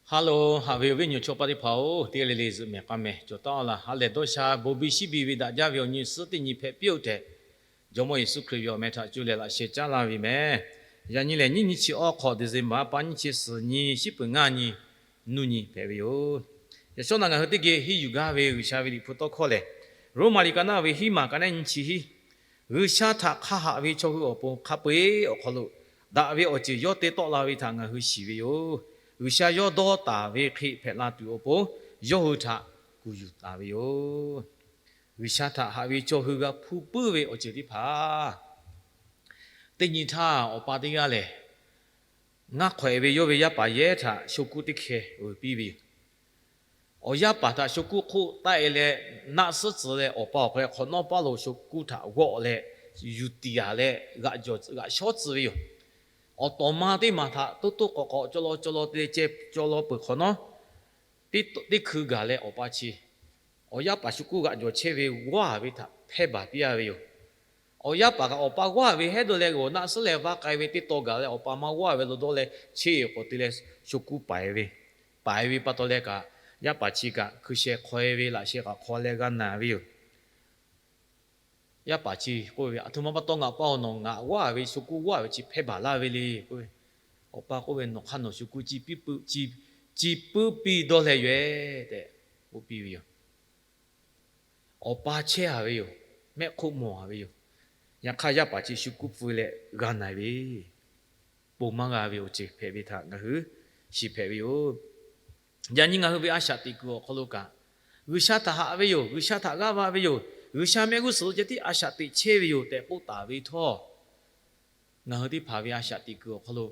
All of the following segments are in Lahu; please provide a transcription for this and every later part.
Ha loˬ, haꞈ ve awˬ viˉ awˬ nyi chaw paˆ teˇ hpaˍ-oˬ, teˇ g'aˇ le le zuhꞈ mehˍ k'a mehˍ cawˬ taˉ laˇ. Ha lehˬ dawˇ sha bon biˇ shiˉ biˇ ve daꞈ jaˇ ve awˬ nyi suhˉ teˇ nyi hpehꞈ piˇ-oˆ tehꞈ, Jawˇmawˇ Yeˍsuˆ Hkriꞈ ve awˬ meh htaꞈ cuˇ leh laꞈ sheh caˉ laˇ ve mehˍ. Yaꞈ nyi lehˬ, nyiˇ nyi chi awˇ hk'awꞈ December pa nyiˇ chi suhˍ nyi shiˉ peuˬ ngaˇ nyi nuˇ nyi hpehꞈ ve yoˬ. Yaꞈ shawˉ naꞈ ngaˬ hui teˇ geh henˇ yuˬ gaˇ ve G'uiˬsha ve Liꞈ hpu tawˇ hkawˇ lehˬ, Roˉmaꞈ liꞈ ka naˆ ve hiˉ maˬ ka naˆ nyiˇ chi hiˉ, G'uiˬsha htaꞈ hk'a haꞈ ve chaw hui awˬ pon hk'a peu-eˬ awˬ hk'aw lo daꞈ ve awˬ ceuˬ yawˇ te tawˆ la ve htaꞈ ngaˬ hui shiˍ ve yoˬ. G'uiˬsha yawˇ dawˇ taˍ ve hk'e hpehꞈ la tuˬ awˬ pon yawˇ hui htaꞈ kuˬ yuˬ taˍ ve yoˬ. G'uiˬsha htaꞈ haꞈ ve chaw hui g'a hpu puiˉ ve awˬ ceuˬ teˇ hpaˍ teˇ nyi htaˇ, awˬ pa teˇ g'aˇ lehˬ, ngaˇ hk'awehꞈ ve yawˇ ve yaˇ paˍ yehˉ htaꞈ sho kuˇ teˇ hkeh uiˍ piˇ ve yoˬ. Awˬ yaˇ paˍ htaꞈ sho kuˇ hk'oˆ taˆ-e leh, naˆ suhˉ tcuh leh, awˬ pa awˬ hk'aw leh hk'awꞈ nawˉ paˇ lo sho kuˇ htaꞈ g'awˆ leh, yuˬ tiˍ-a leh g'aꞈ jawˬ g'aꞈ shawˉ tcuh ve yoˬ. Awˬ tawˍ ma teˇ maˬ htaꞈ toˇ toˇ k'awꞈ k'awꞈ caw law caw law te leh ceh caw law peuˬ hk'awꞈ nawˉ, teˇ hkui gaˬ leh awˬ pa chi awˬ yaˇ paˍ shu kuˇ g'aꞈ jawˬ chehˇ ve g'awˇ-a ve htaꞈ hpehˇ baˬ piˇ-a ve yoˬ. Awˬ yaˇ paˍ kaꞈ awˬ pa g'awˇ-a ve hehˉ dawˇ leh, g'awˬ naˆ suhˉ leh vaˇ k'ai ve teˇ taw gaˬ leh, awˬ pa maˇ g'awˇ-a ve lo dawˇ leh, cheˇ k'awꞈ te leh sho kuˇ paiˍ ve, paiˍ ve pa taw leh kaꞈ, yaˇ paˍ chi kaꞈ hkui sheh hk'aw-e ve laꞈ sheh kaꞈ hk'aw leh g'a naˬ ve yoˬ. Yaˇ paˍ chi k'oˆ ve, Aˬ htoꞈ ma pa taw ngaˬ pa-oˬ, nawˬ ngaˬ g'awˇ-a ve sho kuˇ g'awˇ-a ve chi hpehˇ baˬ laˇ ve le k'oˆ ve. Awˬ pa k'oˆ ve, Nawˬ hk'aˇ nawˬ sho kuˇ ci puiˉ piˇ dawˇ leh yoˬ-eˬ tehꞈ k'oˆ piˇ ve yoˬ. Awˬ pa chehˇ-a ve yoˬ. Mehˆ hk'oˆ mawˬ-a ve yoˬ. Yaꞈ hk'aˇ, yaˇ paˍ chi shu kuˇ pfuh leh g'a naˬ ve, ponˬ maˇ g'a ve awˬ ceuˬ hpehꞈ ve htaꞈ ngaˬ hui shiˍ hpehꞈ ve yoˬ. Yaꞈ nyi ngaˬ hui ve a shaꞈ teꞈ kuiˬ awˬ hk'aw lo kaꞈ, G'uiˬsha htaꞈ haꞈ ve yoˬ. G'uiˬsha htaꞈ g'aˇ va ve yoˬ. G'uiˬsha mehˆ g'uˇ suhˍ lo ceh tiˉ a shaꞈ teꞈ chehˇ ve yoˬ tehꞈ k'oˆ taˍ ve htawˇ, ngaˬ hui teˇ hpaˍ ve a shaꞈ teꞈ kuiˬ awˬ hk'aw lo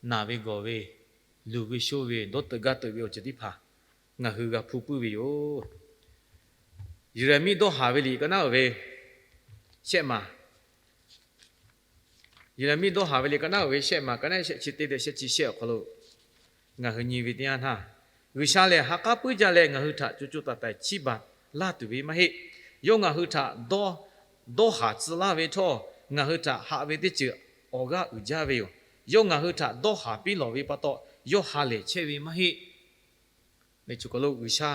naˬ ve gawˬ ve, luˬ ve shoˇ ve, dawˇ teuꞈ gaˇ teuꞈ ve awˬ ceuˬ teˇ hpaˍ ngaˬ hui g'a hpu puiˉ ve yoˬ. Yeˍraˍmiˆ dawˇ haˍ ve liꞈ ka naˆ uiˍ ve shehˆ maˬ, Yeˍraˍmiˆ dawˇ haˍ ve liꞈ ka naˆ uiˍ ve shehˆ maˬ ka naˆ shehˆ chi teˇ leh shehˆ chi shehˆ awˬ hk'aw lo ngaˬ hui nyi ve teˇ yanˇ htaˇ, G'uiˬsha lehˬ ha k'aˉ puiˉ jaˇ leh ngaˬ hui htaꞈ co co taiˍ taiˍ chiˇ baˬ laˇ tuˬ ve maˇ heˆ. Yawˇ ngaˬ hui htaꞈ dawˇ haˍ tcuh laˇ ve htawˇ, ngaˬ hui htaꞈ haꞈ ve teˇ ceuˬ awˬ g'aˇ uiˍ jaˇ ve yoˬ. Yawˇ ngaˬ hui htaꞈ dawˇ haˍ piˇ lawˬ ve pa taw, yawˇ ha lehˬ chehˇ ve maˇ heˆ. G'uiˬsha,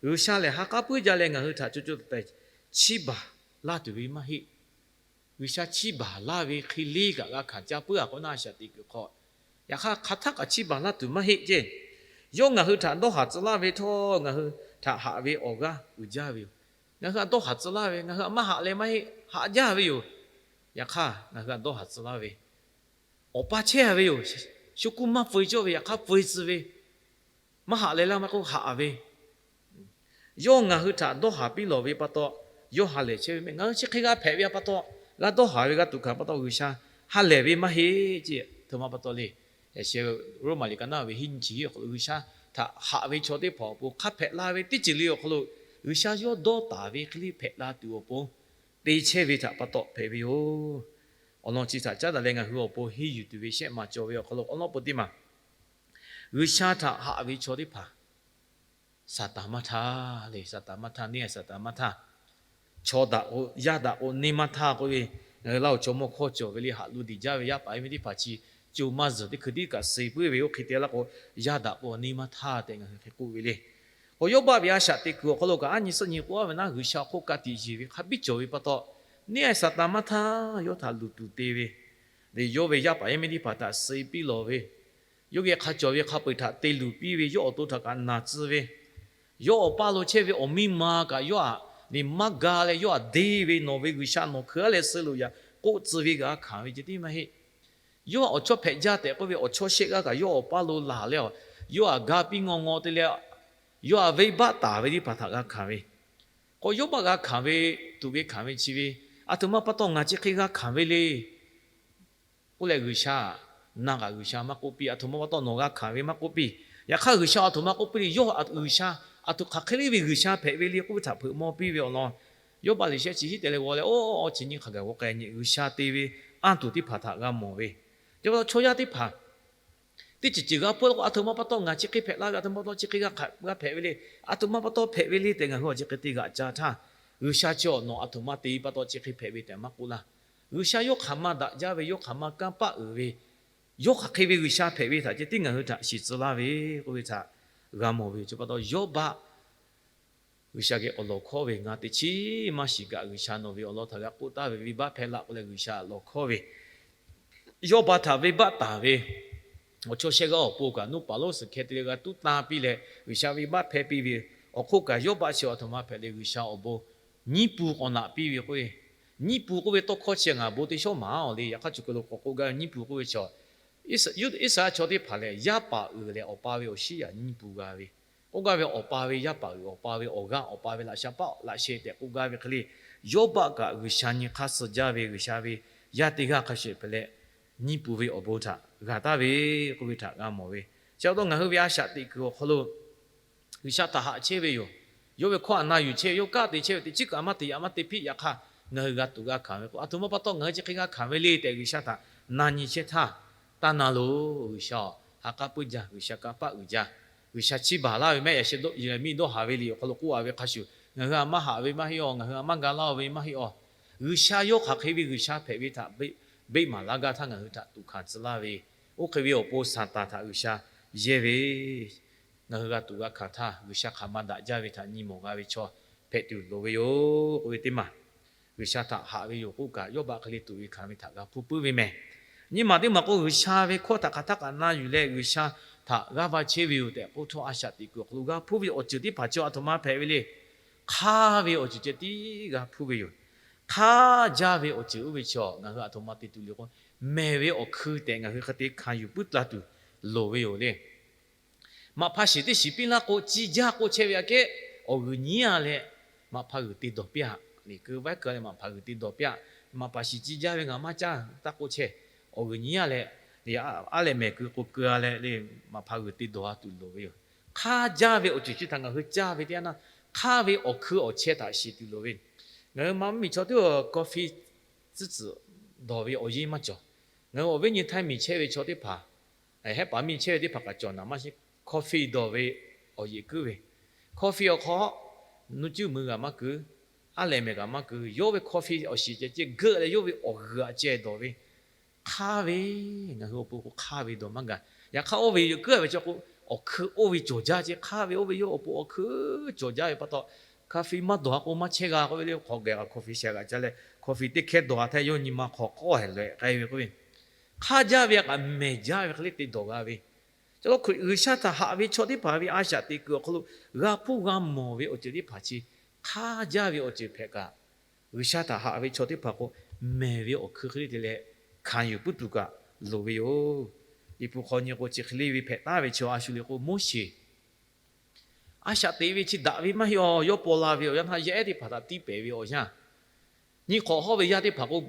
G'uiˬsha lehˬ ha k'aˉ puiˉ jaˇ leh ngaˬ hui htaꞈ co co taiˍ taiˍ chiˇ baˬ laˇ tuˬ ve maˇ heˆ. G'uiˬsha chiˇ baˬ laˇ ve hk'e liˇ kaꞈ g'a hkanˍ caˇ puiˉ-a k'o naˆ, a shaꞈ teꞈ kuiˬ hk'aw, yaꞈ hk'aˇ hk'aˬ htaˆ kaꞈ chiˇ baˬ laˇ tuˬ maˇ heˆ ceˇ. Yawˇ ngaˬ hui htaꞈ dawˇ haˍ tcuh laˇ ve htawˇ, ngaˬ hui htaꞈ haꞈ ve awˬ g'aˇ uiˍ jaˇ ve yoˬ. Ngaˬ hui htaꞈ dawˇ haˍ tcuh laˇ ve, ngaˬ hui htaꞈ maˇ haꞈ leh maˇ heˆ, haꞈ jaˇ ve yoˬ. Yaꞈ hk'aˇ, ngaˬ hui htaꞈ dawˇ haˍ tcuh laˇ ve, awˬ pa chehˇ-a ve yoˬ. Shu kuˇ maˇ pfuhˍ-e cawˇ ve, yaꞈ hk'aˇ pfuhˍ-e tcuh ve, maˇ haꞈ leh laˇ maˇ k'oˆ haꞈ ve, yawˇ ngaˬ hui htaꞈ dawˇ haˍ piˇ lawˬ ve pa taw, yawˇ ha lehˬ chehˇ ve mehˆ. Ngaˬ hui chi hk'e g'a hpehꞈ ve pa taw, g'a dawˇ haˍ ve g'a tuꞈ hkanˍ pa taw, G'uiˬsha ha lehˬ ve maˇ heˆ ceˇ. Aˬ htoꞈ ma pa taw le. Roˉmaꞈ liꞈ ka naˆ ve hiˉ nyi chi hiˉ awˬ hk'aw lo G'uiˬsha htaꞈ haꞈ ve chaw teˇ hpaˍ awˬ pon hk'a hpehꞈ la ve teˇ ceuˬ le awˬ hk'aw lo, G'uiˬsha yawˇ dawˇ taˍ ve hk'e le hpehꞈ la tuˬ awˬ pon te chehˇ ve htaꞈ pa taw hpehꞈ ve yoˬ. Awˬ lawn chi htaꞈ caˉ daꞈ leh ngaˬ hui awˬ pon henˇ yuˬ tuˬ ve shehˆ maˬ cawˬ ve awˬ hk'aw lo awˬ lawn peuˬ teˇ maˬ, G'uiˬsha htaꞈ haꞈ ve chaw teˇ hpaˍ, Saˍtanˍ maˇ htaˇ le, Saˍtanˍ maˇ htaˇ, neˇ Saˍtanˍ maˇ htaˇ, chaw daꞈ k'o, yaˇ daꞈ k'o, neˇ maˇ htaˇ k'oˆ ve, ngaˬ hui Laˇ huˍ chaw mawˇ hkawˇ cawˬ ve le, haꞈ lo diˬ jaˇ ve yaˇ paˍ yaˇ miˇ teˇ hpaˍ chi co maˇ zuhˬ teˇ hkui tiˉ kaꞈ suh puiˉ ve oˇ hk'e te laˇ k'o, yaˇ daꞈ k'o, neˇ maˇ htaˇ tehꞈ ngaˬ hui hk'e k'oˆ ve le. K'o Yawˇbaˆ ve a shaꞈ teꞈ kuiˬ awˬ hk'aw lo kaꞈ a nyi suhˆ nyi k'oˆ-a ve naˉ, G'uiˬsha hk'oˆ ka tiꞈ yeˬ ve hk'a biˇ cawˬ ve pa taw, neˇ Saˍtanˍ maˇ htaˇ yawˇ htaꞈ luˬ tuˬ te ve, yawˇ ve yaˇ paˍ yaˇ miˇ teˇ hpaˍ htaꞈ suh piˇ lawˬ ve, yawˇ geh hk'a cawˬ ve hk'a peu-eˬ htaꞈ te luˬ piˇ ve, yawˇ awˬ to htaꞈ kaꞈ naˬ tcuh ve, yawˇ awˬ paˇ lo chehˇ ve awˬ miˇ ma kaꞈ yawˇ htaꞈ liꞈ maˇ ga leh yawˇ htaꞈ deˇ ve, nawˬ ve G'uiˬsha nawˬ hkui-a leh suh loˬ yaꞈ k'oˆ tcuh ve kaꞈ g'a hkanˍ ve ceh tiˉ maˇ heˆ. Yawˇ htaꞈ awˬ chawˇ hpehꞈ jaˇ tehꞈ k'oˆ ve awˬ chawˇ shehˆ g'aˇ kaꞈ yawˇ awˬ paˇ lo laˬ leh, yawˇ htaꞈ ga piˇ ngaw ngaw te leh, yawˇ htaꞈ venˇbaˆ taˍ ve teˇ hpaˍ htaꞈ g'a hkanˍ ve. K'o Yawˇbaˆ g'a hkanˍ ve, tuꞈ ve hkanˍ ve chi ve, aˬ htoꞈ ma pa taw ngaˬ chi hk'e g'a hkanˍ ve le k'oˆ leh, G'uiˬsha, na kaꞈ G'uiˬsha maˇ k'oˆ piˇ, aˬ htoꞈ ma pa taw nawˬ g'a hkanˍ ve maˇ k'oˆ piˇ. Yaꞈ hk'aˇ G'uiˬsha aˬ htoꞈ ma k'oˆ piˇ le, yawˇ G'uiˬsha, aˬ htoꞈ hk'aˬ hk'e le ve G'uiˬsha hpehꞈ ve le k'oˆ ve htaꞈ hpeuꞈ maw piˇ ve awˬ lawn, Yawˇbaˆ liꞈ shehˆ chi hiˉ te leh g'aw leh, oˇ, chi nyi hk'aˬ gaˬ g'aw k'ai nyi G'uiˬsha te ve anˇ tuˬ teˇ hpaˍ htaꞈ g'a mawˬ ve. Yaꞈ pa taw chaw yaˇ teˇ hpaˍ teˇ ceuˬ ceuˬ g'a hpfuhˆ la k'o, aˬ htoꞈ ma pa taw ngaˬ chi hk'e hpehꞈ la ve, aˬ htoꞈ ma pa taw chi hk'e g'a hpehꞈ ve le, aˬ htoꞈ ma pa taw hpehꞈ ve le tehꞈ ngaˬ hui awˬ chi hk'e te g'aꞈ ca htaˇ, G'uiˬsha chi awˬ nawˬ aˬ htoꞈ ma te pa taw chi hk'e hpehꞈ ve tehꞈ maˇ k'oˆ laˇ. G'uiˬsha yawˇ hk'aˬ ma daꞈ jaˇ ve, yawˇ hk'aˬ ma kanˇ paˆ uiˍ ve, yawˇ hk'aˬ hk'e ve G'uiˬsha hpehꞈ ve htaꞈ ceh tiˉ ngaˬ hui htaꞈ shiˍ tcuh laˇ ve k'oˆ ve htaꞈ g'a mawˬ ve yoˬ. Chi pa taw Yawˇbaˆ G'uiˬsha geh awˬ lawˬ hkawˇ ve, Ngaˬ teꞈ chiˉ maˇ shiˍ kaꞈ G'uiˬsha nawˬ ve awˬ lawn htaꞈ g'a k'oˆ taˍ ve, venˇbaˆ hpehˇ laˇ k'oˆ leh G'uiˬsha lawˬ hkawˇ ve, Yawˇbaˆ htaꞈ venˇbaˆ taˍ ve awˬ chaw shehˆ g'aˇ awˬ pon kaꞈ nuˇ paˍ lonˉ suhˍ hkeh te leh g'a tuˉ tanˇ piˇ leh, G'uiˬsha venˇbaˆ hpehˇ piˇ ve awˬ hk'oˆ kaꞈ, Yawˇbaˆ chi aˬ htoꞈ ma hpehꞈ le, G'uiˬsha awˬ bon nyiˇ pun k'awꞈ naꞈ piˇ ve k'oˆ ve. Nyiˇ pun k'oˆ ve tawˇ hkawˇ chi ngaˬ bon teˇ shawˉ maˍ-aˬ le. Yaꞈ hk'aˇ, chi hk'e lo k'awꞈ k'oˆ gaˇ ve, nyiˇ pun k'oˆ ve chi Iˉsaˍreˍlaˆ chaw teˇ hpaˍ lehˬ, yaˇ paˍ uiˍ leh awˬ pa ve awˬ shiˉ yaꞈ nyiˇ pun g'a ve, k'oˆ gaˇ ve, awˬ pa ve yaˇ paˍ uiˍ, awˬ pa ve awˬ g'aˇ, awˬ pa ve laꞈ sha paˆ laꞈ sheh tehꞈ k'oˆ gaˇ ve hk'e le, Yawˇbaˆ kaꞈ G'uiˬsha nyi hk'aˇ suh jaˇ ve G'uiˬsha ve yaˇ teˇ g'aˇ hk'a shuˍ hpehꞈ leh, nyiˇ pun ve awˬ bon htaꞈ g'a taˍ ve k'oˆ ve htaꞈ g'a mawˬ ve. Chi pa taw ngaˬ hui ve a shaꞈ teꞈ kuiˬ awˬ hk'aw lo G'uiˬsha htaꞈ haꞈ chehˇ ve yoˬ. Yawˇ ve hkawˇ htaꞈ na yuˬ chehˇ ve, yawˇ kanˉ te chehˇ ve, teꞈ chiˉ kaꞈ maˇ te yaꞈ maˇ te piˇ. Yaꞈ hk'aˇ, ngaˬ hui g'a tuꞈ g'a hkanˍ ve k'o, aˬ htoꞈ ma pa taw ngaˬ hui chi hk'e g'a hkanˍ ve le tehꞈ G'uiˬsha htaꞈ na nyi chehˇ htaˇ, taˇ na loˬ. G'uiˬsha-oˬ, ha k'aˉ puiˉ jaˇ, G'uiˬsha kanˇ paˆ uiˍ jaˇ, G'uiˬsha chiˇ baˬ laˇ ve mehˆ yaꞈ sheh dawˇ, Yeˍraˍmiˆ dawˇ haˍ ve liꞈ awˬ hk'aw lo k'oˆ a ve hk'a shuˍ, ngaˬ hui a maˇ haꞈ ve maˇ heˆ-aˬ, ngaˬ hui a maˇ ga laˇ ve maˇ heˆ-aˬ. G'uiˬsha yawˇ hk'aˬ hk'e ve G'uiˬsha hpehꞈ ve htaꞈ beˆ maˍ laˇ gaˇ htaˇ ngaˬ hui htaꞈ tuꞈ hkanˍ tcuh laˇ ve, oˇ hk'e ve awˬ pon Saˍtanˍ htaꞈ G'uiˬsha yehˇ ve, ngaˬ hui g'a tuꞈ g'a hkanˍ htaˇ, G'uiˬsha hk'aˬ ma daꞈ jaˇ ve htaꞈ nyi mawˬ g'a ve chaw hpehꞈ tuˬ loˍ ve yoˬ k'oˆ ve teˇ maˬ. G'uiˬsha htaꞈ haꞈ ve yoˬ k'oˆ kaꞈ, Yawˇbaˆ hk'e le tuꞈ ve hkanˍ ve htaꞈ g'a hpuˇ puiˉ ve mehˬ. Nyiˇ maˬ teˇ maˬ k'o, G'uiˬsha ve hkawˇ htaꞈ hk'aˬ htaˇ kaꞈ na yuˬ leh G'uiˬsha htaꞈ g'aˇ va chehˇ ve yoˬ tehꞈ k'oˆ htawˇ, a shaꞈ teꞈ kuiˬ awˬ hk'aw lo g'a hpuˇ ve awˬ ceuˬ teˇ hpaˍ chi aˬ htoꞈ ma hpehꞈ ve le. Hk'aˇ ve awˬ ceuˬ ceh tiˉ g'a hpuˇ ve yoˬ. Hk'aˇ jaˇ ve awˬ ceuˬ oˇ ve chi ngaˬ hui aˬ htoꞈ ma te tuˬ le k'o, mehˬ ve awˬ hkui tehꞈ ngaˬ hui hk'e te hkanˍ yuˬ puiˉ la tuˬ loˍ ve yoˬ le. Maꞈ hpa shiˍ teˇ shiˍ piˇ laˇ k'o, ciˇ jaˇ k'oˆ chehˇ ve aꞈ kehˉ, awˬ g'uiˬ nyi-a leh maꞈ hpa g'uiˬ te dawˬ piˇ-aꞈ. Liꞈ keu vaiˉ keu leh maꞈ hpa g'uiˬ te dawˬ piˇ-aꞈ. Maꞈ hpa shiˍ ciˇ jaˇ ve ngaˬ maˇ caˇ taˇ k'oˆ chehˇ, awˬ g'uiˬ nyi-a leh, aˉ lehˬ mehˬ keu k'o keu-a leh le, maꞈ hpa g'uiˬ te dawˬ-a tuˬ loˍ ve yoˬ. Hk'aˇ jaˇ ve awˬ ceuˬ chi htaꞈ ngaˬ hui caˇ ve teˇ yanˇ, hk'aˇ ve awˬ hkui awˬ chehˇ htaꞈ shiˍ tuˬ loˍ ve. Ngaˬ hui ma mvuhˇ miˬ chaw teˇ coffee tcuhˉ tcuhˍ dawˬ ve awˬ yeˇ maˇ cawˬ. Ngaˬ hui awˬ viˉ nyi htaiˇ miˬ chehˇ ve chaw teˇ hpaˍ, hehˉ paˍ miˬ chehˇ ve teˇ hpaˍ kaꞈ cawˬ naˍ maˇ shiˍ, coffee dawˬ ve awˬ yeꞈ kuiˉ ve, coffee awˬ hk'aw nuˇ cuˉ mui g'aꞈ maˇ keu, aˉ lehˬ mehˬ g'aꞈ maˇ keu, yawˇ ve coffee awˬ shiˍ ceh ceh geuˆ leh yawˇ ve awˬ g'uiˬ aꞈ ceh dawˬ ve. Hk'aˇ ve, ngaˬ hui awˬ pon k'o hk'aˇ ve dawˬ maˇ gaˬ. Yaꞈ hk'aˇ, oˇ ve yawˇ kuiˉ-a ve chaw k'o, awˬ hkui oˇ ve cawˬ jaˇ ceh, hk'aˇ ve oˇ ve yawˇ awˬ pon awˬ hkui cawˬ jaˇ ve pa taw, coffee maˇ dawˬ-a k'o maˇ chehˇ g'a k'oˆ ve le. Hk'aw geh coffee sheh g'aꞈ ca leh, coffee teˇ hkehˇ dawˬ-a htaˇ yawˇ nyi ma hk'aw k'awˇ hehˍ lehꞈ k'ai ve k'oˆ ve, hk'aˇ jaˇ ve kaꞈ mehˬ jaˇ ve hk'e le te dawˬ g'a ve. Ca lo G'uiˬsha htaꞈ haꞈ ve chaw teˇ hpaˍ ve a shaꞈ teꞈ kuiˬ awˬ hk'aw lo g'a hpuˇ g'a mawˬ ve awˬ ceuˬ teˇ hpaˍ chi hk'aˇ jaˇ ve awˬ ceuˬ hpehꞈ kaꞈ, G'uiˬsha htaꞈ haꞈ ve chaw teˇ hpaˍ k'o, mehˬ ve awˬ hkui hk'e le te leh hkanˍ yuˬ puiˉ tuˬ kaꞈ loˍ ve yoˬ. Liꞈ hpu hk'aw nyi k'o, chi hk'e le ve hpehꞈ taˍ ve chaw a shu le k'o, Moˉseˍ a shaꞈ teꞈ ve chi daꞈ ve maˇ heˆ-aˬ. Yawˇ paw la ve awˬ yanˇ htaˇ, yaˇ ehˉ teˇ hpaˍ htaꞈ tiˇ pehˍ ve awˬ yanˇ, nyi hk'awꞈ hawˉ ve yaˇ teˇ hpaˍ k'o,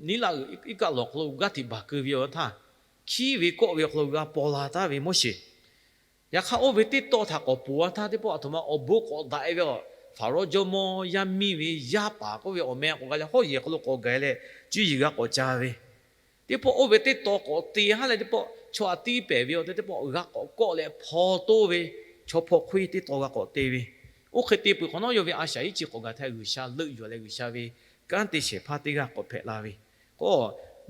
Niˉlaˆ g'uiˬ iˉ kaˆ lawˬ hk'aw lo g'aˇ hteꞈ baˬ keu ve awˬ yanˇ htaˇ, hkiˉ ve kawˆ ve awˬ hk'aw lo g'a paw la taˍ ve Moˉseˍ. Yaꞈ hk'aˇ, oˇ ve teˇ taw htaꞈ k'awꞈ poˬ-a htaˇ, teˇ pawˆ aˬ htoꞈ ma awˬ bon k'awꞈ daꞈ-e ve, Faˍrawˇ jawˇmawˇ yaˇ miˇ ve yaˇ paˍ k'oˆ ve awˬ meh k'awꞈ g'a leh, hawˉ yehˬ hk'aw lo k'awꞈ gaˬ-e leh, cuˇ yiˍ g'a k'awꞈ ca ve. Teˇ pawˆ oˇ ve teˇ taw k'awꞈ te haˉ leh, teˇ pawˆ chaw htaꞈ tiˇ pehˍ ve awˬ tehˬ teˇ pawˆ g'a k'awꞈ kawˆ leh hpaw toˇ ve, chaw hpaw hk'oˆ teˇ taw g'a k'awꞈ te ve. Oˇ hk'e te peuˬ hk'awꞈ nawˉ, yawˇ ve a shaꞈ iˉ chi k'awꞈ gaˬ htaˇ, G'uiˬsha leuˆ yuˬ leh G'uiˬsha ve kanˉ te shehˍ hpaˇ teˇ g'aˇ k'awꞈ hpehꞈ la ve. K'o,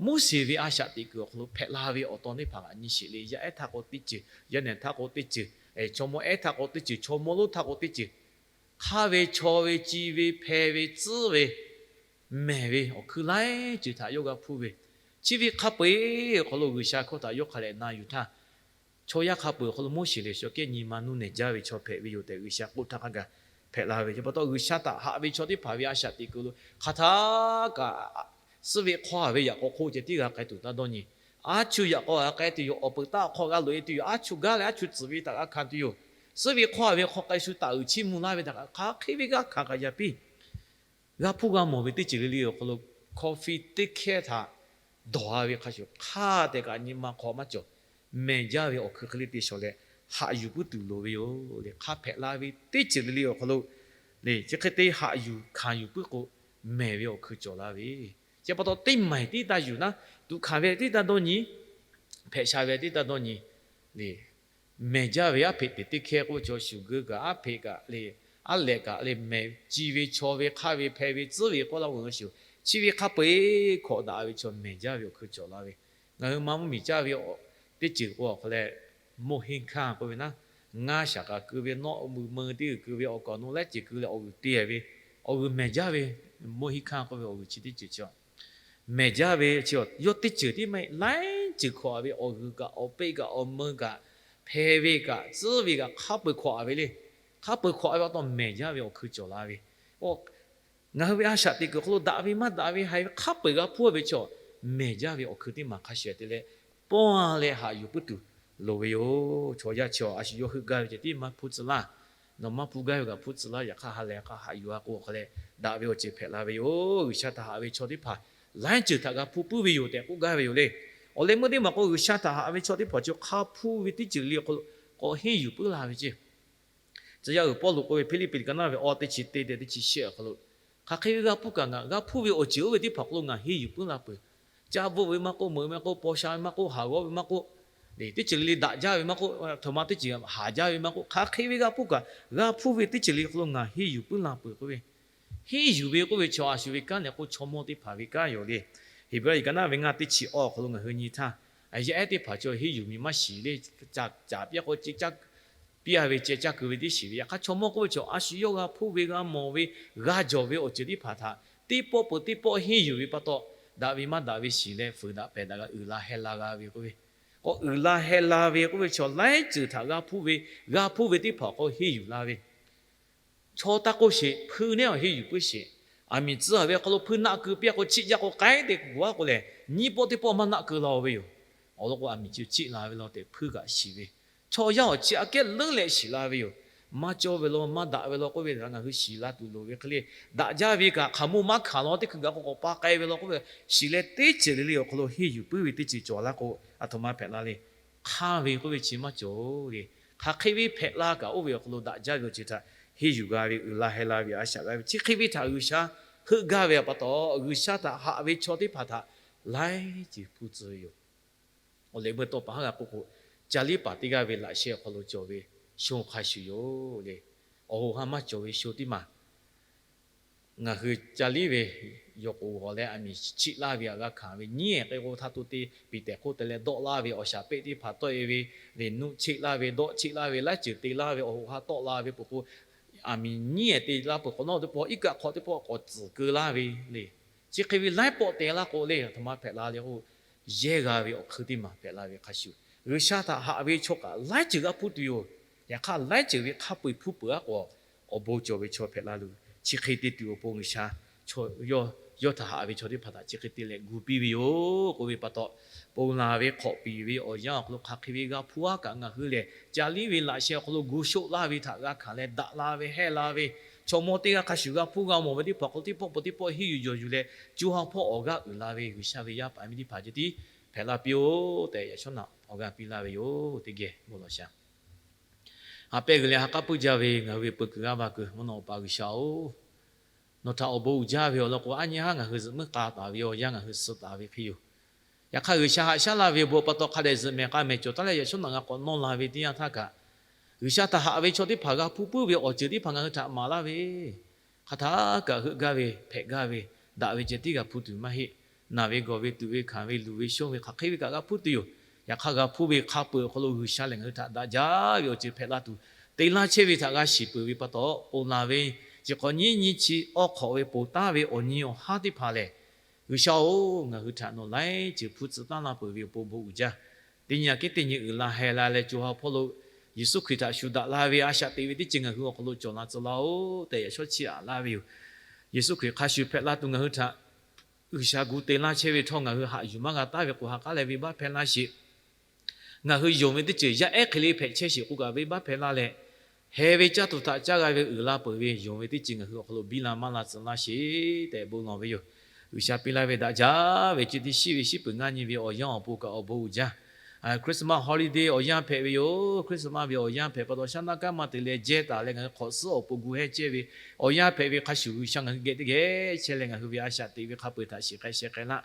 Moˉseˍ ve a shaꞈ teꞈ kuiˬ awˬ hk'aw lo hpehꞈ la ve awˬ taw teˇ hpaˍ kaꞈ nyi sheˍ le. Yaˇ ehˉ htaˇ k'o teˇ ceuˬ, yaˇ nehˬ htaˇ k'o teˇ ceuˬ, chaw mawˇ ehˉ htaˇ k'o teˇ ceuˬ, chaw mawˇ lonˉ htaˇ k'o teˇ ceuˬ, hk'aˇ ve chaw ve ci ve hpeh ve tcuhˉ ve mehˬ ve awˬ hkui laiˉ ceuˬ htaꞈ yawˇ g'a hpuˇ ve. Chi ve hk'a peu-eˬ awˬ hk'aw lo G'uiˬsha hkawˇ htaꞈ yawˇ hk'a lehꞈ na yuˬ htaˇ, chaw yaˇ hk'a peu-eˬ awˬ hk'aw lo Moˉseˍ lehˬ, shawˍ kehˉ nyi ma nuˇ nehˬ jaˇ ve chaw hpehꞈ ve yoˬ tehꞈ G'uiˬsha k'oˆ htaˇ hk'a gaˬ hpehꞈ la ve. Chi pa taw, G'uiˬsha htaꞈ haꞈ ve chaw teˇ hpaˍ ve a shaꞈ teꞈ kuiˬ lo hk'aˬ htaˇ kaꞈ, suhˉ ve hk'aw ve yaꞈ k'aw hk'oˆ ceh tiˉ g'a k'ai tuˬ taˇ dawˇ nyi. Aˉ chuˇ yaꞈ k'aw g'a k'ai tuˬ yoˬ. Awˬ peuˬ taˇ awˬ hk'aw g'a loꞈ-e tuˬ yoˬ. Aˉ chuˇ gaˇ leh aˉ chuˇ tcuhˍ ve htaꞈ g'a hkanˍ tuˬ yoˬ. Suhˉ ve hk'aw ve hk'aw k'ai shu taˍ uiˍ chiˇ mvuh laˇ ve htaꞈ kaꞈ hk'aˬ hk'e ve g'a hkanˍ kaꞈ yaꞈ piˇ. G'a hpuˇ g'a mawˬ ve teˇ ceuˬ le le awˬ hk'aw lo, coffee teˇ hkehˇ htaꞈ dawˬ-a ve hk'a shuˍ, hk'aˇ tehꞈ kaꞈ nyi ma hk'aw maˇ cawˬ. Mehˬ jaˇ ve awˬ hkui hk'e le te shawˍ leh, haꞈ yuˬ puiˉ tuˬ loˍ ve yoˬ le. Hk'a hpehꞈ la ve teˇ ceuˬ le le awˬ hk'aw lo le, chi hk'e te haꞈ yuˬ hkanˍ yuˬ puiˉ k'o, mehˬ ve awˬ hkui cawˬ la ve. Chi pa taw, teˇ maˬ tiˉ taˇ yuˬ naˉ, tuꞈ hkanˍ ve tiˉ taˇ dawˇ nyi, hpehꞈ sha ve tiˉ taˇ dawˇ nyi le. Mehˬ jaˇ ve aˉ hpeꞈ teꞈ teˇ hkehˇ k'oˆ ve chaw shuˍ geu kaꞈ, aˉ hpeꞈ kaꞈ le, aˉ lehꞈ kaꞈ le, mehˬ ci ve chaw ve hk'aˇ ve hpeh ve tcuhˉ ve k'oˆ laˇ ve shuˍ, chi ve hk'a peu-eˬ hkawꞈ daꞈ ve chaw mehˬ jaˇ ve awˬ hkui cawˬ la ve. Ngaˬ hui ma mvuhˇ miˬ caˇ ve teˇ ceuˬ k'o, awˬ hk'aw leh โมหิคัง k'oˆ ve naˉ, ngaˇ shaˍ kaꞈ keu ve, nawˆ mui meuˇ teˇ g'uiˬ keu ve, awˬ kaˍ awˬ nu lehˉ ceuˬ keu leh awˬ g'uiˬ te ve, awˬ g'uiˬ mehˬ jaˇ ve, โมหิคัง k'oˆ ve awˬ g'uiˬ chi teˇ ceuˬ chi mehˬ jaˇ ve chi, yawˇ teˇ ceuˬ tiˉ maˇ heˆ, laiˉ ceuˬ hkawꞈ ve awˬ g'uiˬ kaꞈ, awˬ peˆ kaꞈ, awˬ meuˇ kaꞈ, hpeh ve kaꞈ, tcuhˉ ve kaꞈ, hk'a peu-eˬ hkawꞈ ve le. Hk'a peu-eˬ hkawꞈ ve pa taw mehˬ jaˇ ve awˬ hkui cawˬ la ve. Ngaˬ hui ve a shaꞈ teꞈ kuiˬ hk'aw lo daꞈ ve maˇ daꞈ ve haiˬ ve hk'a peu-eˬ g'a hpuˇ ve chaw, mehˬ jaˇ ve awˬ hkui teˇ maˬ hk'a shuˍ te leh, pawˇ leh haꞈ yuˬ puiˉ tuˬ loˍ ve yoˬ. Chaw yaˇ chi a shu yawˇ heuˆ gaˇ ve ceh tiˉ maˇ hpuˇ tcuh laˇ. Nawˬ maˇ hpuˇ gaˇ ve kaꞈ hpuˇ tcuh laˇ. Yaꞈ hk'aˇ ha lehˬ k'a haꞈ yuˬ a k'o, awˬ hk'aw leh daꞈ ve awˬ ceuˬ hpehꞈ la ve yoˬ. G'uiˬsha htaꞈ haꞈ ve chaw teˇ hpaˍ laiˉ ceuˬ htaꞈ g'a hpuˇ puiˉ ve yoˬ tehꞈ k'oˆ gaˇ ve yoˬ le. Awˬ leh meuˇ teˇ maˬ k'o, G'uiˬsha htaꞈ haꞈ ve chaw teˇ hpaˍ chi hk'a hpuˇ ve teˇ ceuˬ le awˬ hk'aw lo k'awꞈ henˇ yuˬ puiˉ la ve ceˇ. Tcuh yaˇ uiˍ Pawˇluꞈ k'oˆ ve Hpiˇliˇpiˆ liꞈ ka naˇ ve awˇ teˇ chi teˇ teˇ chi shehˆ awˬ hk'aw lo, hk'aˬ hk'e ve g'a hpuˇ kaꞈ ngaˬ g'a hpuˇ ve awˬ ceuˬ oˇ ve teˇ hpaˍ hk'aw lo ngaˬ henˇ yuˬ puiˉ la peuˬ. Caˇ bvuhˆ ve maˇ k'oˆ, meuꞈ ve maˇ k'oˆ, paw sha ve maˇ k'oˆ, haˍ g'awˇ ve maˇ k'oˆ, teˇ ceuˬ le le daꞈ jaˇ ve maˇ k'oˆ, aˬ htoꞈ ma teˇ ceuˬ haˍ jaˇ ve maˇ k'oˆ, hk'aˬ hk'e ve g'a hpuˇ kaꞈ g'a hpuˇ ve teˇ ceuˬ le hk'aw lo ngaˬ henˇ yuˬ puiˉ la peuˬ k'oˆ ve. Henˇ yuˬ ve k'oˆ ve chaw a shu ve kanˉ leh k'o, chaw mawˇ teˇ hpaˍ ve kanˉ yoˬ le. Heˍbrehˇ liꞈ ka naˇ ve ngaˇ teˇ chi awˇ awˬ hk'aw lo ngaˬ hui nyi htaˇ, yaˇ ehˉ teˇ hpaˍ chaw henˇ yuˬ miˬ maˇ shiˍ le. Caꞈ caꞈ piˇ k'o, caˇ piˇ a ve ceh caˇ keu ve tiˉ shiˍ ve. Yaꞈ hk'aˇ, chaw mawˇ k'oˆ ve chaw a shu yawˇ g'a hpuˇ ve, g'a mawˬ ve, g'a jawˬ ve awˬ ceuˬ teˇ hpaˍ htaꞈ teˇ pawˆ peuˬ teˇ pawˆ henˇ yuˬ ve pa taw, daꞈ ve maˇ daꞈ ve shiˍ leh fuiˍ daꞈ pehˬ daꞈ g'a uiˍ la heh la g'a ve k'oˆ ve. K'awꞈ uiˍ la heh la ve k'oˆ ve chaw laiˉ ceuˬ htaꞈ g'a hpuˇ ve, g'a hpuˇ ve teˇ hpaˍ k'o henˇ yuˬ la ve. Chaw taˇ k'oˆ sheˍ, hpui neˉ awˬ henˇ yuˬ puiˉ sheˍ. Aˬ miˍ tcuh a ve awˬ hk'aw lo hpui naˆ keu piˇ a k'o, chiˆ jaˇ k'o k'ai te kuˬ a k'o lehˬ, nyiˇ pawˆ teˇ pawˆ maˇ naˆ keu la-o ve yoˬ. Awˬ lawn k'o, aˬ miˍ chi chiˆ la ve law tehꞈ hpui kaꞈ shiˍ ve. Chaw yaˇ awˬ chi aꞈ kehˉ leuˉ leh shiˍ la ve yoˬ. Maˇ cawˇ ve law, maˇ daꞈ ve law k'oˆ ve htaꞈ ngaˬ hui shiˍ la tuˬ loˍ ve hk'e le. Daꞈ jaˇ ve kaꞈ hk'aˬ moˇ maˇ hkanˍ law, teˇ hkui gaˬ k'o k'awꞈ pa k'ai ve law k'oˆ ve, shiˍ leh teˇ ceuˬ le le awˬ hk'aw lo henˇ yuˬ puiˉ ve teˇ ceuˬ cawˬ laˇ k'o, aˬ htoꞈ ma hpehꞈ la le. Hk'aˇ ve k'oˆ ve chi maˇ cawˬ le. Hk'aˬ hk'e ve hpehꞈ la kaꞈ, oˇ ve awˬ hk'aw lo daꞈ jaˇ ve awˬ ceuˬ htaꞈ henˇ yuˬ g'a ve, uiˍ la heh la ve a shaꞈ g'a ve, chi hk'e ve htaꞈ G'uiˬsha heuˆ gaˇ ve pa taw, G'uiˬsha htaꞈ haꞈ ve chaw teˇ hpaˍ htaꞈ laiˉ ceuˬ hpuˇ tcuh ve yoˬ. Awˬ lehˬ, meuˇ tawˇ pa haˉ g'a k'oˆ k'o, caˇ liˇ paˍ teˇ g'aˇ ve laꞈ sheh awˬ hk'aw lo cawˬ ve sho hk'a shuˍ yoˬ le. Awˬ hoꞈ ha maˇ cawˬ ve sho teˇ maˬ ngaˬ hui caˇ liˇ ve yawˇ k'oˍ g'awˬ leh aˬ miˍ chiˆ laˇ ve htaꞈ g'a hkanˍ ve nyiˉ ehˍ k'e k'o, htaˇ to te piˍ tehˍ hk'oˆ te leh dawˆ laˇ ve awˬ shaˍ peˆ teˇ hpaˍ tawˆ e ve, le nuˆ cheˆ laˇ ve, dawˆ cheˆ laˇ ve, laiˉ ceuˬ te laˇ ve awˬ hoꞈ ha tawˆ la ve peuˬ k'o, aˬ miˍ nyiˉ ehˍ te laˇ peuˬ hk'awꞈ nawˉ teˇ pawˆ iˉ kaˆ hk'awꞈ teˇ pawˆ k'awꞈ tcuhˍ keu laˇ ve le. Chi hk'e ve laiˉ pawˆ te laˇ k'o le, aˬ htoꞈ ma hpehꞈ la le k'o, yehˇ g'a ve awˬ hkui teˇ maˬ hpehꞈ la ve hk'a shuˍ, G'uiˬsha htaꞈ haꞈ ve chaw kaꞈ laiˉ ceuˬ g'a hpuˇ tuˬ yoˬ. Yaꞈ hk'aˇ, laiˉ ceuˬ ve hk'a peu-eˬ hpuˇ peuˬ aˉ k'o, awˬ bon cawˬ ve chaw hpehꞈ la loˬ. Chi hk'e te tuˬ awˬ pon G'uiˬsha yawˇ htaꞈ haꞈ ve chaw teˇ hpaˍ htaꞈ chi hk'e te leh gu piˇ ve yoˬ k'oˆ ve pa taw, ponˬ laˬ ve hk'awꞈ piˍ ve awˬ yanˇ awˬ hk'aw lo hk'aˬ hk'e ve g'a hpuˇ aˉ kaꞈ ngaˬ hui lehˬ, caˇ liˇ ve laꞈ sheh awˬ hk'aw lo gu shoˆ laˇ ve htaꞈ g'a hkanˍ leh daꞈ la ve heh la ve, chaw mawˇ teˇ g'aˇ hk'a shuˍ g'a hpuˇ g'a mawˬ ve teˇ hpaˍ hk'aw lo teˇ pawˆ peuˬ teˇ pawˆ henˇ yuˬ yawˬ yuˬ leh, co ha hpawˇ awˬ g'aˇ uiˍ la ve G'uiˬsha ve yaˇ paˍ miˇ teˇ hpaˍ ceh tiˉ hpehꞈ la piˇ-oˬ tehꞈ, yaꞈ shawˉ naꞈ awˬ g'aˇ piˇ laˇ ve yoˬ. Teˇ geh bon lawˬ shaˍ. Ha pehˇ g'uiˬ leh ha k'aˉ puiˉ jaˇ ve ngaˬ hui ve peu kuiˬ g'aˇ va kuiˬ mvuhˇ naw awˬ pa G'uiˬsha-oˬ, nawˬ htaꞈ awˬ bon uiˍ jaˇ ve awˬ lawn k'o, aˉ nyi haˉ ngaˬ hui zuhꞈ muiˉ k'a taˍ ve awˬ yanˇ ngaˬ hui suh taˍ ve hk'e yoˬ. Yaꞈ hk'aˇ, G'uiˬsha haꞈ shaˉ laˇ ve awˬ bon pa taw hk'a dehꞈ zuhꞈ mehˍ k'a mehˍ cawˬ taˉ leh yaꞈ shawˉ naꞈ g'a k'awꞈ nawˇ la ve teˇ yanˇ htaˇ kaꞈ, G'uiˬsha htaꞈ haꞈ ve chaw teˇ hpaˍ g'a hpuˇ puiˉ ve awˬ ceuˬ teˇ hpaˍ ngaˬ hui htaꞈ maˍ laˇ ve, hk'aˬ htaˇ kaꞈ heuˆ gaˇ ve, hpehꞈ gaˇ ve, daꞈ ve ceh tiˉ g'a hpuˇ tuˬ maˇ heˆ. Naˬ ve gawˬ ve, tuꞈ ve hkanˍ ve, luˬ ve shonˇ ve, hk'aˬ hk'e ve kaꞈ g'a hpuˇ tuˬ yoˬ. Yaꞈ hk'aˇ, g'a hpuˇ ve hk'a peu-eˬ awˬ hk'aw lo G'uiˬsha lehˬ ngaˬ hui htaꞈ daꞈ jaˇ ve awˬ ceuˬ hpehꞈ la tuˬ, te laˇ chehˇ ve htaꞈ g'a shiˍ peuˬ ve pa taw, ponˬ laˬ ve, chi hk'awꞈ nyiˉ nyiˇ chi awˇ hk'awꞈ ve ponˬ taˍ ve awˬ nyi awˬ haˉ teˇ hpaˍ lehˬ, G'uiˬsha-oˬ, ngaˬ hui htaꞈ nawˬ laiˉ ceuˬ hpuˇ tcuh taˉ laˇ peuˬ ve awˬ pon bon uiˍ jaˇ. Teˇ nyi aꞈ kehˉ teˇ nyi uiˍ la heh la leh, co ha hpawˇ lo Yeˍsuˆ Hkriꞈ htaꞈ shu daꞈ la ve a shaꞈ teꞈ ve teˇ ceuˬ ngaˬ hui awˬ hk'aw lo cawˬ la tcuh laˇ-oˬ tehꞈ, yaꞈ shawˉ chiˇ aꞈ laˇ ve yoˬ. Yeˍsuˆ Hkriꞈ hk'a shuˍ hpehꞈ la tuˬ ngaˬ hui htaꞈ G'uiˬsha gu te laˇ chehˇ ve htawˇ, ngaˬ hui haꞈ yuˬ maˇ g'a taˉ ve k'o, ha k'aˉ leh venˇbaˆ hpehˇ laˇ sheˍ. Ngaˬ hui yonˍ ve teˇ ceuˬ yaˇ ehˉ hk'e le hpehꞈ chehˇ sheˍ k'o kaꞈ, venˇbaˆ hpehˇ laˇ leh, heh ve caˇ tuˬ htaꞈ caˇ g'a ve uiˍ la peuˬ ve yonˍ ve teˇ ceuˬ ngaˬ hui awˬ hk'aw lo biˇ la maˇ la tcuh laˇ sheˍ tehꞈ bon lawˬ ve yoˬ. G'uiˬsha piˇ laˇ ve daꞈ jaˇ ve ceh tiˉ shiˉ ve shiˉ peuˬ ngaˇ nyi ve awˬ yanˇ awˬ pon kaꞈ awˬ bon uiˍ jaˇ. Christmas holiday awˬ yanˇ hpehꞈ ve yoˬ. Christmas ve awˬ yanˇ hpehꞈ pa taw, shaˉ naˆ kanˉ maˇ te leh jehˇ taˍ leh ngaˬ hui hk'awꞈ suhˉ awˬ pon gu heh chehˇ ve awˬ yanˇ hpehꞈ ve hk'a shuˍ, G'uiˬsha ngaˬ hui geh teˇ geh chehˇ leh, ngaˬ hui ve a shaꞈ teꞈ ve hk'a peu-eˬ htaꞈ shiˍ k'ai sheh k'ai laˇ.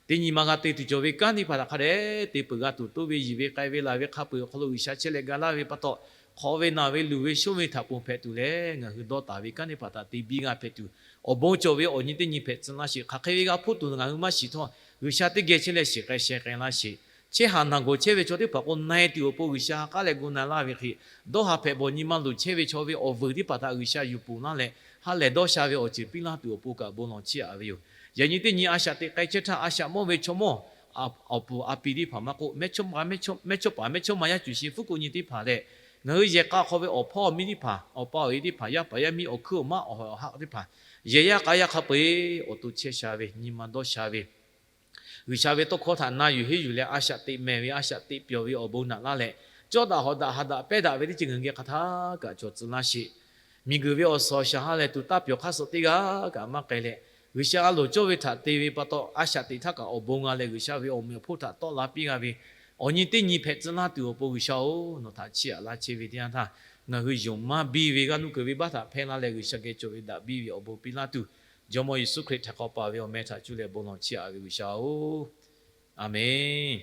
Teˇ nyi ma g'a te tuˬ cawˬ ve kanˉ teˇ hpaˍ htaꞈ hk'a dehꞈ te peuˬ g'a tuˬ, toˇ ve yiˬ ve k'ai ve laˬ ve hk'a peu-eˬ awˬ hk'aw lo G'uiˬsha chehˇ leh ga laˇ ve pa taw, hk'awꞈ ve naˬ ve luˬ ve shonˇ ve htaꞈ ponˬ hpehꞈ tuˬ leh, ngaˬ hui dawˇ taˍ ve kanˉ teˇ hpaˍ htaꞈ te biˇ g'a hpehꞈ tuˬ, awˬ bon cawˬ ve awˬ nyi teˇ nyi hpehꞈ tcuh laˇ sheˍ. Hk'aˬ hk'e ve g'a hpuˇ tuˬ ngaˬ hui maˇ shiˍ htawˇ, G'uiˬsha teˇ geh chehˇ leh shiˍ k'ai sheh k'ai laˇ sheˍ. Chehˇ haˍ naˬ gawˬ chehˇ ve chaw teˇ hpaˍ k'o, na e tuˬ awˬ pon G'uiˬsha ha k'aˉ leh gu na laˇ ve hk'e, dawˇ ha hpehꞈ bawˬ nyi ma luˬ chehˇ ve chaw ve awˬ vuiˬ teˇ hpaˍ htaꞈ G'uiˬsha yuˬ ponˬ laˇ leh, ha lehˬ dawˇ sha ve awˬ ceuˬ piˇ laˇ tuˬ awˬ pon kaꞈ bon lawˬ chiˇ aꞈ ve yoˬ. Yaꞈ nyi teˇ nyi a shaꞈ teꞈ k'ai chehˇ htaˇ, a shaꞈ mawˇ ve chaw mawˇ awˬ puˍ a pi teˇ hpaˍ maˇ k'oˆ, mehˇchawˇma mehˇchawˇma yaˇ cuˬ shi fuˉ k'oˆ nyi teˇ hpaˍ leh, ngaˬ hui yehˬ k'a hk'aw ve awˬ hpawˇ awˬ miˇ teˇ hpaˍ, awˬ pa awˬ e teˇ hpaˍ, yaˇ paˍ yaˇ miˇ awˬ hkuiˉ awˬ maˇ awˬ hawˍ awˬ haˆ teˇ hpaˍ, yehˬ yaˇ k'a yaˇ hk'a peu-eˬ awˬ to chehˇ sha ve, nyi ma dawˇ sha ve, G'uiˬsha ve tawˇ hkawˇ htaꞈ na yuˬ henˇ yuˬ leh, a shaꞈ teꞈ mehˍ ve, a shaꞈ teꞈ pyawˬ ve awˬ bon naꞈ laˇ leh, cawˇ daꞈ hawˍ daꞈ ha daꞈ pehˇ daꞈ ve teˇ ceuˬ ngaˬ hui geh hk'a htaˇ kaꞈ cawˬ tcuh laˇ sheˍ. Miˬguiˬ ve awˬ suhˍ awˬ shaˍ ha lehˬ tuˬ taˇ pyawˬ hk'aˇ suh teˇ g'aˇ kaꞈ maˇ k'ai leh, G'uiˬsha a loˍ cawˇ ve htaꞈ te ve pa taw, a shaꞈ teꞈ htaˇ kaꞈ awˬ bon g'a leh, G'uiˬsha ve awˬ meꞈ awˬ hponˇ htaꞈ tawˆ la piˇ g'a ve, awˬ nyi teˇ nyi hpehꞈ tcuh laˇ tuˬ awˬ pon G'uiˬsha-oˬ, nawˬ htaꞈ chiˇ aꞈ laˇ chehˇ ve teˇ yanˇ htaˇ, ngaˬ hui yonˍ maˇ biˇ ve g'aˇ nuˇ kuiˬ ve baˆ htaꞈ hpehˇ laˇ leh, G'uiˬsha geh cawˬ ve daꞈ biˇ ve awˬ bon piˇ laˇ tuˬ, Jawˇmawˇ Yeˍsuˆ Hkriꞈ htaꞈ k'awꞈ paˍ ve awˬ meh htaꞈ cuˇ leh bon lawˬ chiˇ aꞈ ve G'uiˬsha-oˬ, Aˍmenˍ.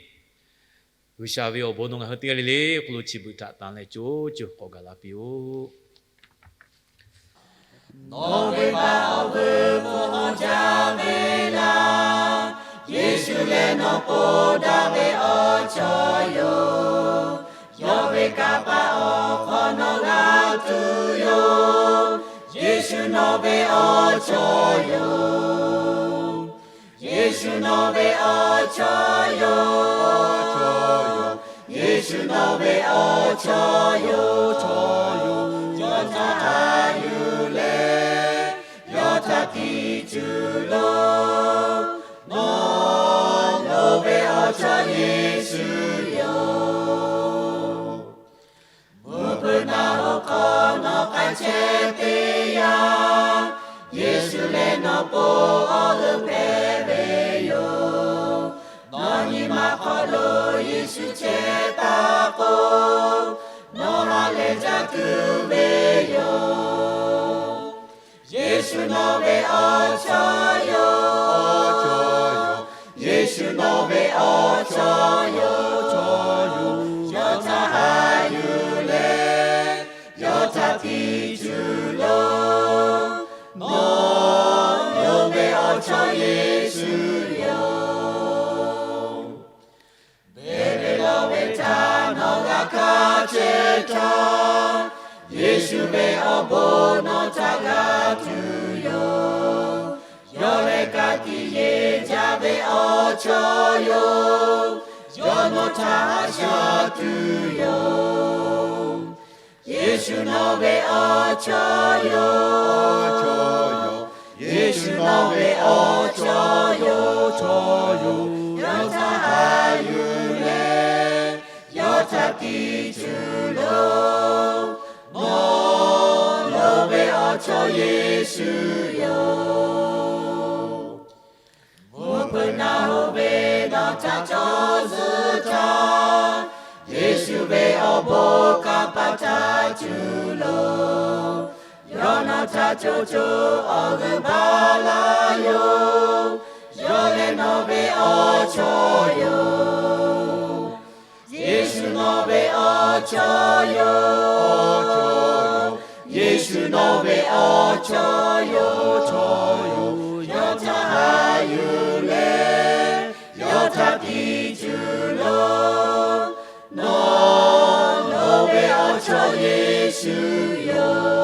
G'uiˬsha ve awˬ bon nawˬ ngaˬ hui teˇ g'aˇ le le hk'aw lo chi beuꞈ htaꞈ tanˍ leh co co k'awꞈ gaˬ la piˇ-oˆ. Nawˬ ve baˆ awˬ vuiˬ k'o jaˇ ve laˇ. Yeˍsuˆ lehˬ nawˬ k'oˆ daꞈ ve awˬ chawˇ yoˬ. Yawˇ ve kanˇ paˆ awˬ hk'aw nawˬ g'a tuˬ yoˬ. Yeˍsuˆ nawˬ ve awˬ chawˇ yoˬ. Yeˍsuˆ nawˬ ve awˬ chawˇ yoˬ. Yeˍsuˆ nawˬ ve awˬ chawˇ yoˬ. Yawˇ htaꞈ haꞈ yuˬ leh, yawˇ htaꞈ tiꞈ tuˬ loˬ. Nawˬ, nawˬ ve awˬ chawˇ Yeˍsuˆ yoˬ. Mvuhˇ hpeuꞈ naˬ hoꞈ hk'aw nawˬ k'ai chehˇ teˇ yanˇ, Yeˍsuˆ lehˬ nawˬ po awˬ g'euˆ hpehꞈ ve yoˬ. Nawˬ nyi ma hk'aw lo Yeˍsuˆ chehˇ taˍ k'o, nawˬ ha lehˬ jaˇ tuˬ ve yoˬ. Yeˍsuˆ nawˬ ve awˬ chawˇ yoˬ. Yeˍsuˆ nawˬ ve awˬ chawˇ yoˬ. Yawˇ htaꞈ haꞈ yuˬ leh, yawˇ htaꞈ tiꞈ tuˬ loˬ. Nawˬ, nawˬ ve awˬ chawˇ Yeˍsuˆ yoˬ. Beˍ ve lawˬ ve htaꞈ nawˬ g'a hkanˍ chehˇ htaˇ, Yeˍsuˆ ve awˬ bon nawˬ htaꞈ g'a tuˬ yoˬ. Yawˇ lehˬ ka tiꞈ yeˬ jaˇ ve awˬ chawˇ yoˬ. Yawˇ nawˬ htaꞈ haꞈ shaˉ tuˬ yoˬ. Yeˍsuˆ nawˬ ve awˬ chawˇ yoˬ. Yeˍsuˆ nawˬ ve awˬ chawˇ yoˬ. Yawˇ htaꞈ haꞈ yuˬ leh, yawˇ htaꞈ tiꞈ tuˬ loˬ. Nawˬ, nawˬ ve awˬ chawˇ Yeˍsuˆ yoˬ. Mvuhˇ hpeuꞈ naˬ hoꞈ ve nawˬ htaꞈ cawˬ zuhˆ htaˇ, Yeˍsuˆ ve awˬ bon kanˇ paˆ htaꞈ tuˬ loˬ. Yawˇ nawˬ htaꞈ co co awˬ g'euˆ baˬ laˇ yoˬ. Yawˇ lehˬ nawˬ ve awˬ chawˇ yoˬ. Yeˍsuˆ nawˬ ve awˬ chawˇ yoˬ. Yeˍsuˆ nawˬ ve awˬ chawˇ yoˬ. Yawˇ htaꞈ haꞈ yuˬ leh, yawˇ htaꞈ tiꞈ tuˬ loˬ. Nawˬ, nawˬ ve awˬ chawˇ Yeˍsuˆ yoˬ.